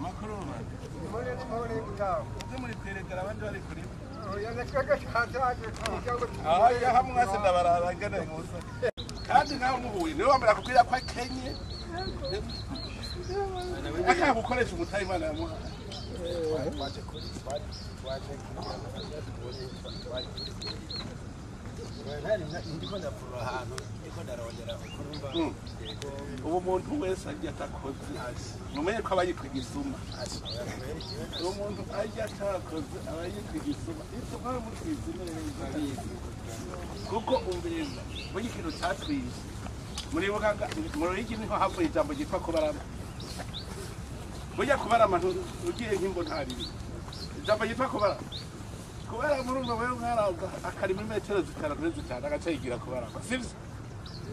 Amakuru uze muri kweregera abandi bari kuri aya hamwe mwese ndabaraba ngene nkusa kandi nawe muhuye niwe wambere akubwira ko akenye akagukoresha umutahe Imana yamuhaye. Ubu umuntu wese arya atakoze mumenye ko aba yitwa igisuma. Uwo muntu arya atakoze aba yitwa igisuma. Icyo mwaba mutwize neza kuko umviriza burya ikintu catwishe muribuka mu Ruyigi niho havuye ijambo ryitwa kubarama. Burya kubarama ugiye nk'imbo ntariri ijambo ryitwa kubarama. Kubarama urumva wewe mwaraza akarima imetero zitanu kuri zitanu agaca yigira kubarama, sivyo?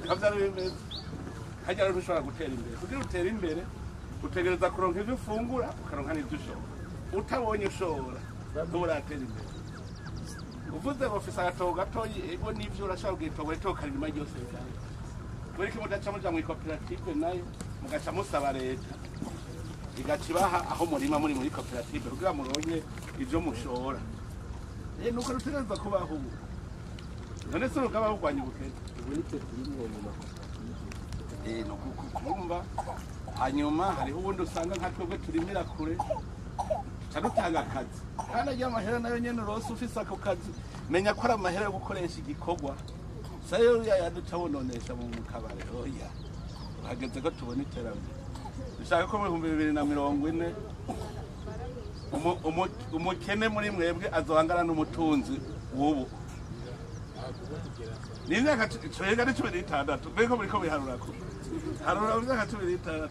Niko bimeze. Harya rero ntushobora gutera imbere. Kugira utere imbere utegereza kuronka ivyo ufungura ukaronka n'ivyo ushora. Utabonye ushora ntuburatera imbere. Uvuze ngo ufise agatogo gatoyi, ego nivyo urashobora kugira itongo rito ukarima ryose bwanyu. Kubera ko mudaca muja mw'ikoperative nayo mugaca musaba leta igaca ibaha aho murima muri muri koperative kugira muronke ivyo mushora. Nuko rutegereza kubaho ubu. None se urugaba rurwanya ubukene? Kumva hanyuma hariho ubundi usanga nka twebwe turimira kure tuca dutanga akazi kandi arya amahera nayo nyene urose ufise ako kazi menya ko ari amahera yo gukoresha igikorwa sayo yaduca wononesha mu kabare. Oya hageze ko tubona iterambere. Dushaka ko mu 2040 umukene muri mwebwe azohangana n'umutunzi w'ubu. Ni imyaka 16 mbeko muriko biharurako harura mu myaka 16.